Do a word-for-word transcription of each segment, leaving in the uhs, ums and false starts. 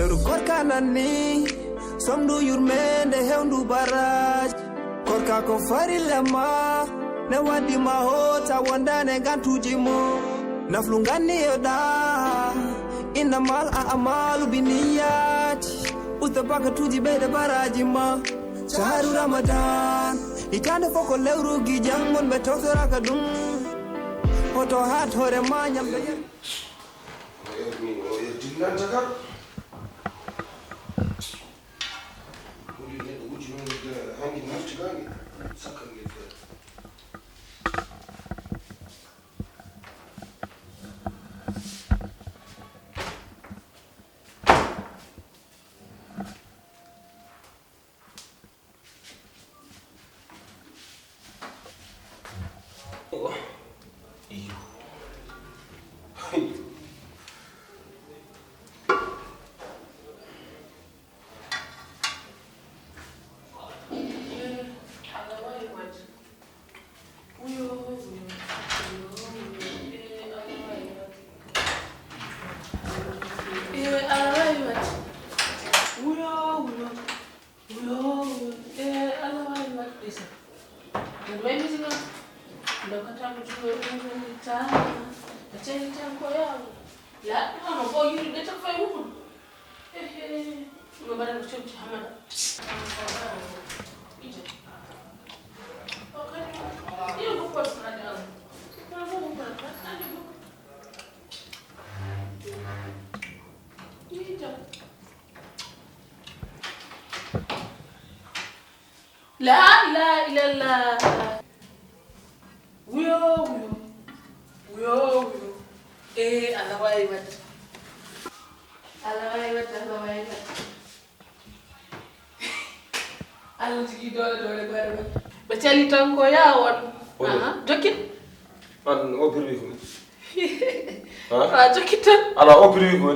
Lewru korka nan ni, somdu yurmeende hewndu baraaji. Korka ko farilla ma, ne waddi ma hoota wondane gantuuji mo. Naflu nganniyoɗa, innamal a'malu binniyaati. Usta bakatuuji ɓeyde baraaji ma. Shahru Ramadan, hitaande fof ko lewru gijan mon ɓe tawtoraka ɗum. Hoto haat hoore ma ñamde. O yerdinanta kam. Woni neɗɗo wujji noon, hanki nafti kaake, sakkan ngel feere. Wuyo, wuyo. Wuyo, wuyo. Eh, Allah wawi waɗde sa. Mbeɗa wawi misigo. Ndokkata ko juuɗe ɗum woni tan. A ceni tan ko yawo. Laaɓi hono ko yuri de tan fay huɗum. Ehe. Ɗum mbaɗa ko cemti Hamada. Ije. O kadi. Ina ko pos hade Allah. Kono fof ko pos hade Allah. Ije. La ilaha illallah. Wuyo, wuyo. Wuyo, wuyo. Eh, Allah wawi waɗde. Allah wawi waɗde, Allah wawi waɗde. Allah jogii doole, doole, doole, doole. Ɓe cali tan ko ya on. Oɗo. Aha, jokkit. An o birwi ko. Ha? Ah, jokkit tan. Ala o birwi ko.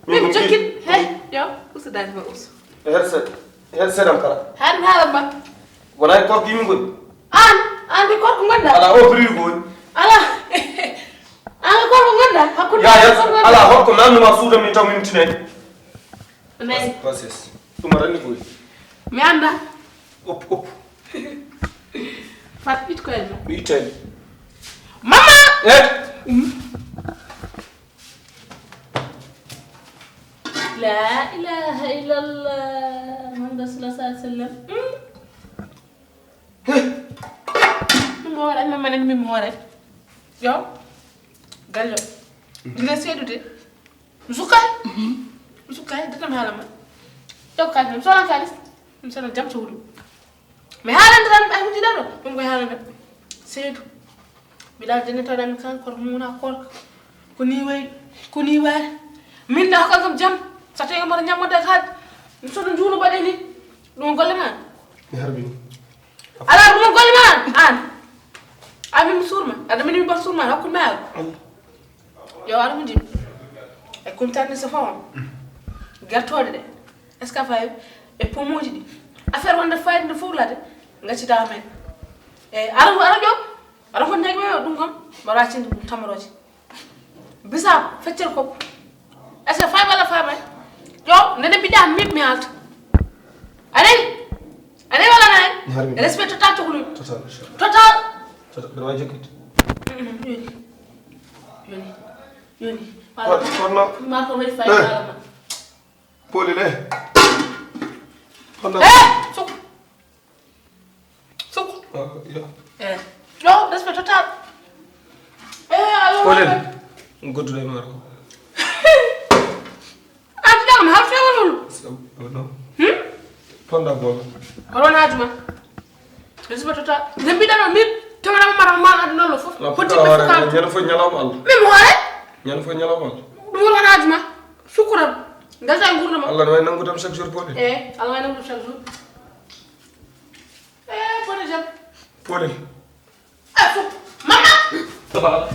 Min ko jokkit. He, yo, usu dal ma usu. Her seɗɗa. Her seɗam kala. Har mi haala ma. Wona e korko yimɓe ngoni. An, an ko korko ngonɗa? Ala o birwi ko. Ala. An ko korko ngonɗa? Hakkunde. Ya, ya. Ala hokko nannu ma suuda min taw min tinani. Amen. Pas-, pas-, yes. Ɗum aɗa anndi ko woni? Mi annda. Op, op. Fat it ko en. Mi ittani. Mama! Eh? Mm. La ilaha illallah. Muhammad Rasulullah sallallahu alaihi wasallam. Mm. Min mi hoore, min manen min mi hoore. Yo. Gallo. Dina seedude. Sukkay. Sukkay, dina mi haala ma. Yo, kalis, mi solan kalis. Mi solan jam so wulu. Mi haalande tan, ay, mi jiɗa ɗo. Ɗum koye haalande. Seedu. Bilal, dina tawa mi kan, koto muna korka. Ko ni wayi, ko ni wayi. Min na hokkam kam jam. So tawi mbaɗa ñammodaade haade. Mi soɗo njuuno mbaɗe ni. Ɗum golle ma. Mi harbini. Ala ɗum golle ma an. An. Amin mi suurma. Aɗa mini mi bar suurma. Hakkunde ma. Yo ara mo jim. E kumtande so fawam. Gertooɗe ɗe. Est-ce que a fayi? E pomuji ɗi. Affaire wonde fayde nde fof lade. Gaccita amen. E ara ara ƴoom. Aɗa foti ndeeƴ ɓe ɗum kam, mbaɗa cindi ɗum tamarooje. Bisaab, feccere koko. Est-ce que fay walla famay? Yo, nde nde mbiɗa min mi haalta. A nani? A nani walla a nani? Mi harmi. Respect total coklu. Total, sure. Total. Total, mbiɗa wawi jokkitde. Mhm, yoni. Yoni. Yoni. Kono, kono. Ma ko waɗi fay walla ma. Poli le. Honda. Eh, suk. Suk. Ah, yo. Eh. Yo, respect total. Eh, ayo. Poli le. Goddude maro. An tan har fewol. Oh, no. Hmm? Honda bol. Ko ɗon haaju ma. Respect total. Nde mbiɗa ɗo min, tawata mara ma adu nolo fof. Ko tippe fuka. Ñande fof ñalawma Allah. Min mo hoore? Ñande fof ñalawma Allah. Ɗum woni haaju ma. Sukkuram. Ngalta e nguurndam. Allah no wawi nangudam chaque jour poli. Eh, Allah wawi nangudam chaque jour. Eh, poli jam. Poli. Eh, fof. Mama. Baba.